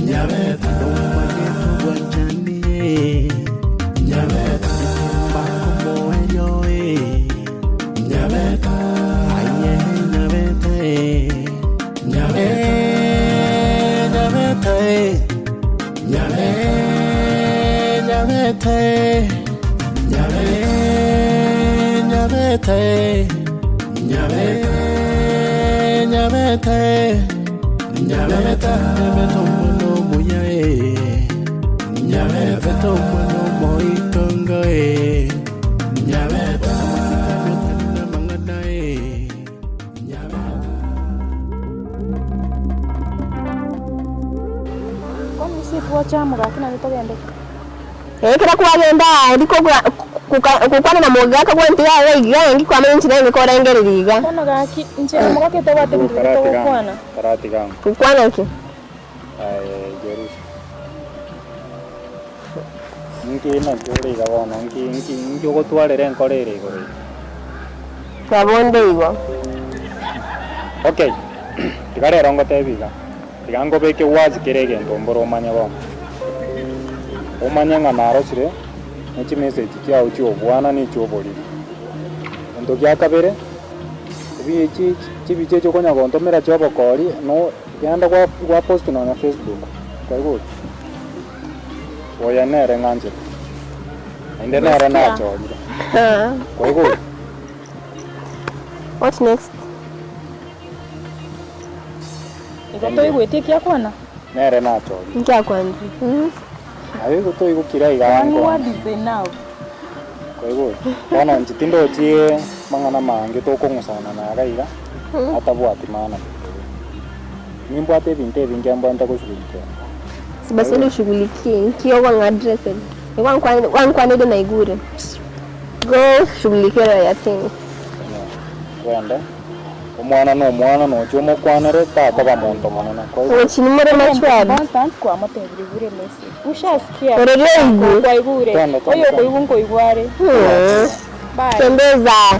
Nyabeta Nomanyete obwanchani Nyabeta Mbakomoerio Nyabeta Aye Nyabeta Nyabeta Nyabeta Nyabeta Nyabeta Nyabeta Nyabeta omwana omuya Nyabeta omwana omoitongo Nyabeta amasikani otari namang'ana Nyabeta. Ekero kwagenda aria gokwana na mogaka gwentiga iga iga inki kwamanya inche nere korengereria iga. Bono gaki, inche na omogaka etobwate ebinto biria togokwana. Gokwana ki? Nabo nde igo. Okay, tiga rero ngotebie iga. Tiga nkobeke wazi kera egento mbore omanye bono. Omanye ng'a narosire ne chimessage chiao chia obwana na echia oboriri. Egento gia kabere, ebi chi chibicha echi okonya gontomera chia obokori no genda gwa gwa post nonya Facebook, kwaigure? Oyo nere ng'anchete, naende nere nachorire, kwaigure? What next? Igo toigweti ekiakwana? Nere nachorire. Inki akwanire? Aye igo toigokire iga One nkwana. word is enough. Kwaigure? Bono inche tindochi mang'ana amange tokong'usana naga iga, atabwati maana. Nimbwate ebinto ebinge mbwate goshughulikia. Basi ende oshughulikie inki okong'a address Igo gwankwanire naigure. Go shughulikia your things. Twende. Omwana nomwana nochia omokwanere takoba monto monene. Kwaigure? Gochia more machwari. Important kwamotebirie bure message. Ushasikia? Orori oigwe. Kwaigure. Twende, twende, Oyo twende. okoigwa nkoigwa are. Bye. Tembeza.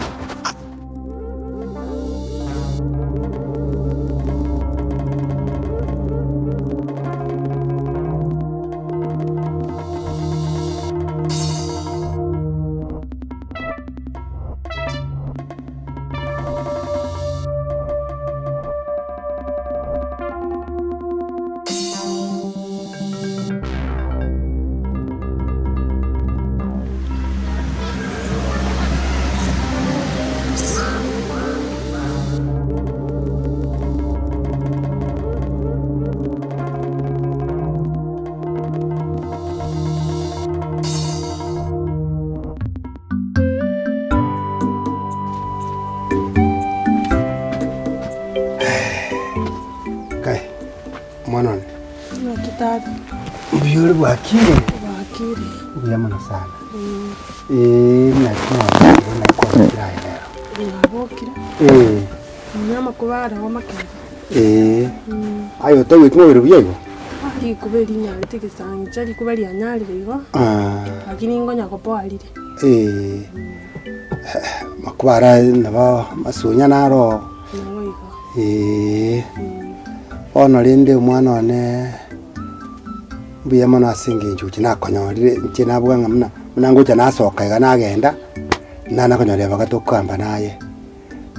Kai, omwana one. Naki tata? Mbuya ore bwakire? Bwakire. Mbuya mono sana. Eh, naki nabokire naki kwabokire aye rero? Nabokire. Eh. Nonya amakuba areo amakere. Eh. Aye otaigweti mobere buya igo? Rikuba eri rinyarete egesancha, rikuba rianyarire igo, lakini nkonya kopoa rire. Eh. Amakuba aria nabo amasunya naro oo. Nabo igo. Eeh. Bono rende omwana one, mbuya mono ase eng'encho gochia nakonyorire, inche nabuga ng'a buna, buna ngocha nasoka iga nagenda, nana konyora ribaga tokogamba naye.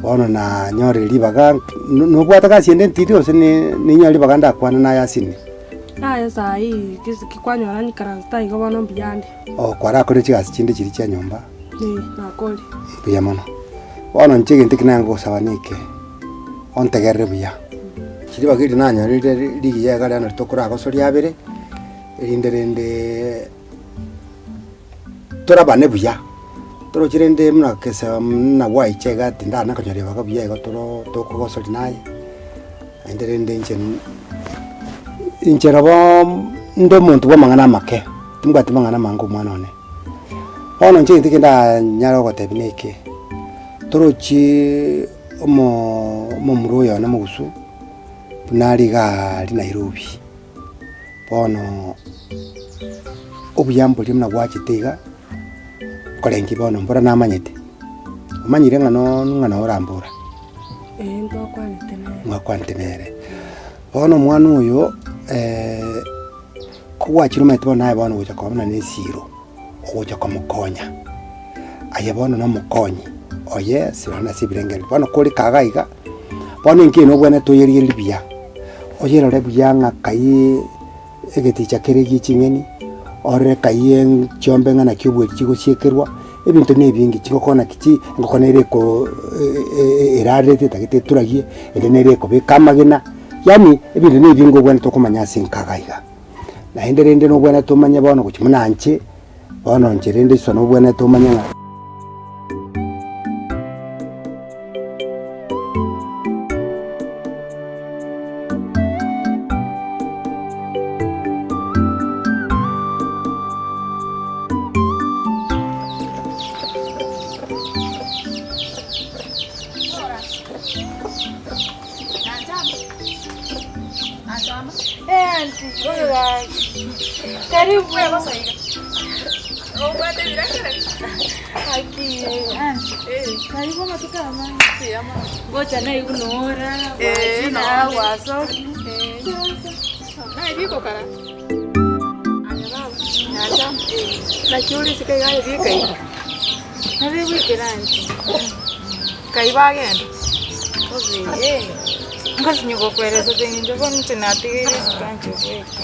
Bono nanyorire ribaga, nobwate gasi ende ntiri gose ninyore ribaga ndakwane naye asini? Yaya saii gese ki kwanyora nyikaransete igo bono mbuya ande. Oh kwarakorire chigasi chinde chiria chia nyomba? Ee, nakorire. Mbuya mono. Bono inche egento eke naye ngogosaba neke, ontegerere buya. Ribaga eri nanyorire rigiya iga riane tokoragosoria abere, erinde rende torabane buya, toroche rende buna kesa buna gwaicha iga tindana konyora ribaga buya igo toro tokogosoria naye, naende rende inche inche nabo inde omonto bwa amang'ana amake, timbwati mang'ana amange omwana one. Bono inche egento kende ndanyare gogotebia neke, torochi omo omomura oyo one mogusu, buna are iga aria Nairobi. Bono obuya mboria buna gwachete iga, nkorengi bono mbora namanyete, omanyire ng'a noo ng'a noo orambora? Ee ntwakwanete nere. Mwakwanete nere. Bono omwana oyo. Kogwachire omanyete bono naye bono ogocha koba buna na esiro, ogocha komokonya. Aye bono na omokonyi oye ase nonya ase ebirengererio. Bono kore kaga iga, bono enki eye nobwenerete oyerigererie buya, oyerore buya ng'a kai egeticha kere gie ching'eni, orore kai chiombe ng'a naki obweri chigosiekerwa, ebinto na ebinge, chingoko naki chi engoko nere eko erarerete etagete eturagie, ende nere ekobeka amagena. Yaani ebinto na ebinge obwenerete okomanya ase enkaga iga. Naende rende nobwenerete omanye bono gochia buna inche, bono inche rende iso nobwenerete omanye ng'a. Ngosinye gokoeresa ase eng'encho bono inche natigeire isiko anche goeta.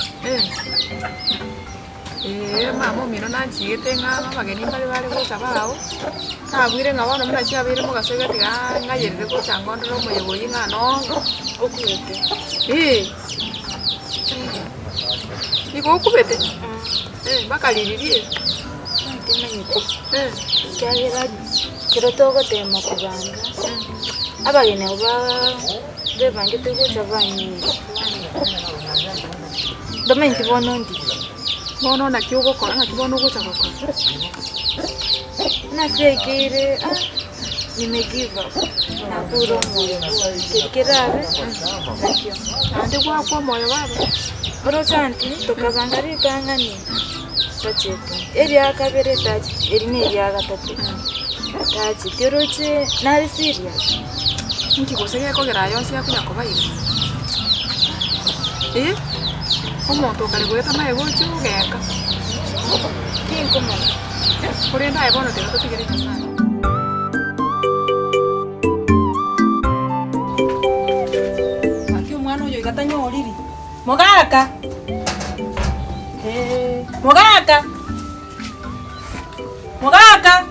Ee, mama omino nanchiete ng'a abageni mbare bare gocha bao, nabwire ng'a bono buna chiabeire mogaso iga tiga ng'ayerere gocha ngondore omoyega oyio ng'a nongo Okubete. Ee, igo okubete? Mpaka ririri eri? Timanyeti, ekiagera ekero togotema kobanga, abageni abwo baa bebangete gocha banyire, ntomanyeti bono ndi. Bono naki ogokora, naki bono ogocha gokora? Nasekeire ah, nime give up, nakure omoyo bono, keri kerabe nakio. Naende gwakwa omoyo baba? Oroche aunty, tokabanga ritang'ani. Tachete, eria kabere tacheti, eri neria gatato tacheti, oroche nare serious. Inki gose gekogera aya onsi akonya koba iga? Eh, omonto okare goeta maye gochia ogeka, Tinkomanya. Korende aye bono tiga totigere Nyasaye. Naki omwana oyo iga tanyoriri? Mogaka! Mogaka! Mogaka!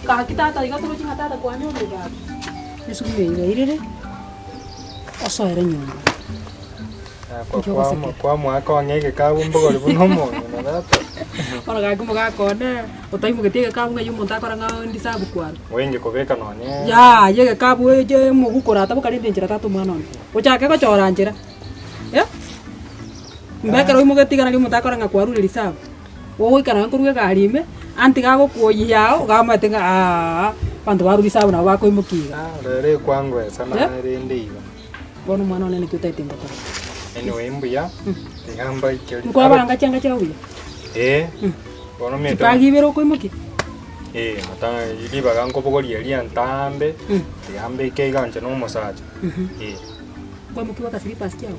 Gaki tata iga torochi ng'a tata kwanyorire gaki. Esukuru eye yairire, osoere nyomba. Inki ogosekera? Kwamoaka ong'e egekabu mbogori buna omong'ina tata. Bono gaki omogaka one, otaimogetie egekabu ng'ai omonto akora ng'a ndisabu kwarwa. Oenge kobeka nonye. Yaya egekabu eche omoguko orataboka rende enchera tata omwana one, ochake gochora nchera. Mba ekero oimogetie iga nario omonto akore ng'a kwarure risabu, ogoikara nkorwa egari ime, antiga agokuoyia ao, iga omanyete ng'a aa, abanto barure risabu nabo bakoimokia iga. Rero ekwangwesa naye rende iga. Bono omwana one naki otaete ngokora? Anyway mbuya, tiga mbaikerie. Nkwabanga chianga chiao buya? Ee, bono omanyete. Chibagi ibere okoimokia? Ee, ribaga nkobogoria eria ntambe, tiga mbeke iga inche na omosacha. Ee. Kwaimokiwa agaslippers kiao?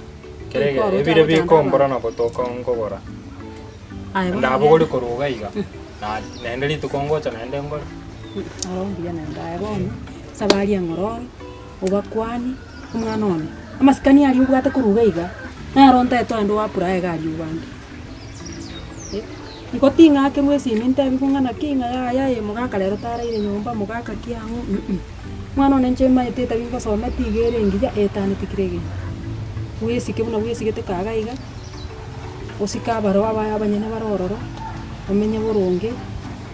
Kere ebire bikombora nabo tokonkogora. Aye bono Ndabogori korwa iga iga, na naende rituko ngocha naende ngore. Aro mbuya naende aye bono, safari eng'ororo, obakwanie, omwana one, amasikani aria obwate korwa iga iga, naro ntaete ogende oapply iga aria obange. Eh, igo ting'akerwa esimi ntebiwe ng'a naki ng'a yaya eh mogaka rero taraire nyomba, mogaka ki ang'o mh. Omwana one inche maete etabi ngosometi iga ere engiya, etaneti kera egento. Bwesike buna bwesigete kaga iga, osike abaro abaye abanyene bare ororo, omenye boronge,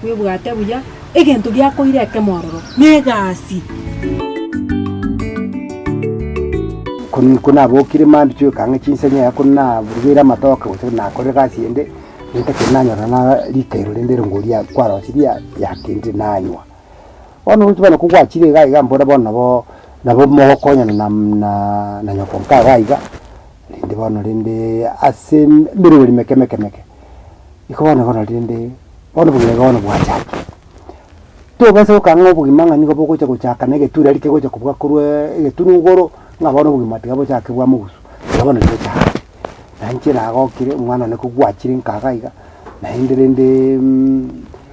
bwebwate buya, egento giakoira ekemo ororo, na egasi. Ko nabokire mambia chioka ang'e chinsa inye ko naburugeire amatoke gose nakorire egasi ende, nintake nanyora na rikairo rende erongori kwarosirie yakendire nanywa. Bono roche bono kogwachire iga iga mbora bono nabo nabo mogokonyana na na na nyoko nka iga iga, rende bono rende ase emeroberi meke meke meke, iko bono bono rende bono obogima iga bono bwachakire. Tobaisa gokang'a obogima ng'a nigo bogocha gochaka na egetura riria kegocha kobua korwa egetunu igoro. Ng'a bono obogima tiga bochake bwa mogusu, tiga bono rigochake. Na inche nagokire omwana one kogwachire nka iga iga, naende rende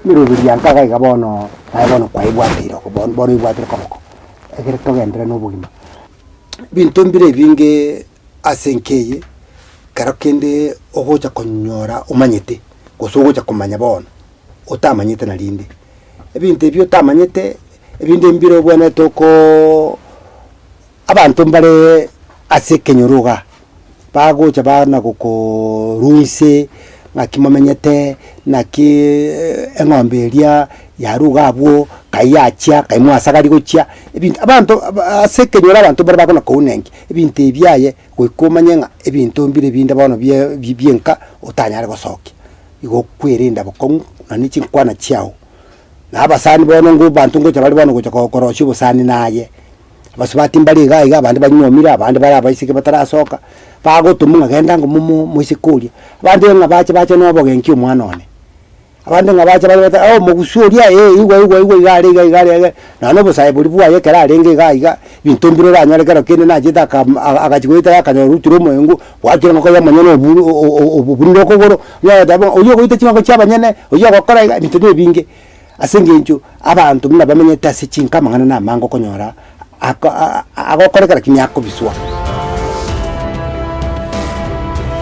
emeroberi ya nka iga iga bono, naye bono kwaebwateire oko bono bono oebwatire koboko, ekere togenderere na obogima. Ebinto mbire ebinge ase enka eye, kero kende ogocha konyora omanyete, gose ogocha komanya bono, otamanyete narinde. Ebinto ebio otamanyete, ebinde mbire obwenerete okoooo abanto mbare ase ekenyoro igaa, bagocha bana gokoorwa inse, ng'aki momenyete, naki eng'ombe eria yarwa iga abwo, kai yachia, kai mwasagari gochia, ebinto abanto aba ase ekenyoro abanto mbare bakona kounenkia, ebinto ebi aye goika omanye ng'a ebinto mbire binde bono bie bia enka otanyare gosokia. Igo okwerenda bokong'u nonye chinkwana chiao, na abasani bono ngo abanto ngocha bare bono gocha korosia obosani naye, abasubati mbare iga iga abande banyuomire abande bare abaiseke batarasoka, bagotoma ng'a genda ngo momo moiseke oria, abande ng'a bache bache na obogenki omwana one, abande ng'a bache bache batebe oh omogusu oria eh igwa igwa igwa iga are iga iga are iga, nonye na obosae boria bwaye ekero arenge iga iga, ebinto mbire oranyore kero kende nachete aka agachia goeta akanyora orutire omoengo, Gwakire engoko y'omonyene obu obunire okogoro, onye ogoteba ng'a oyio ogoita chingoko chi'abanyene, oyio ogokora iga, ebinto na ebinge. Ase eng'encho abanto buna bamenyete ase chinka amang'ana na amange okonyora ako agokoreka lakini akobiswa.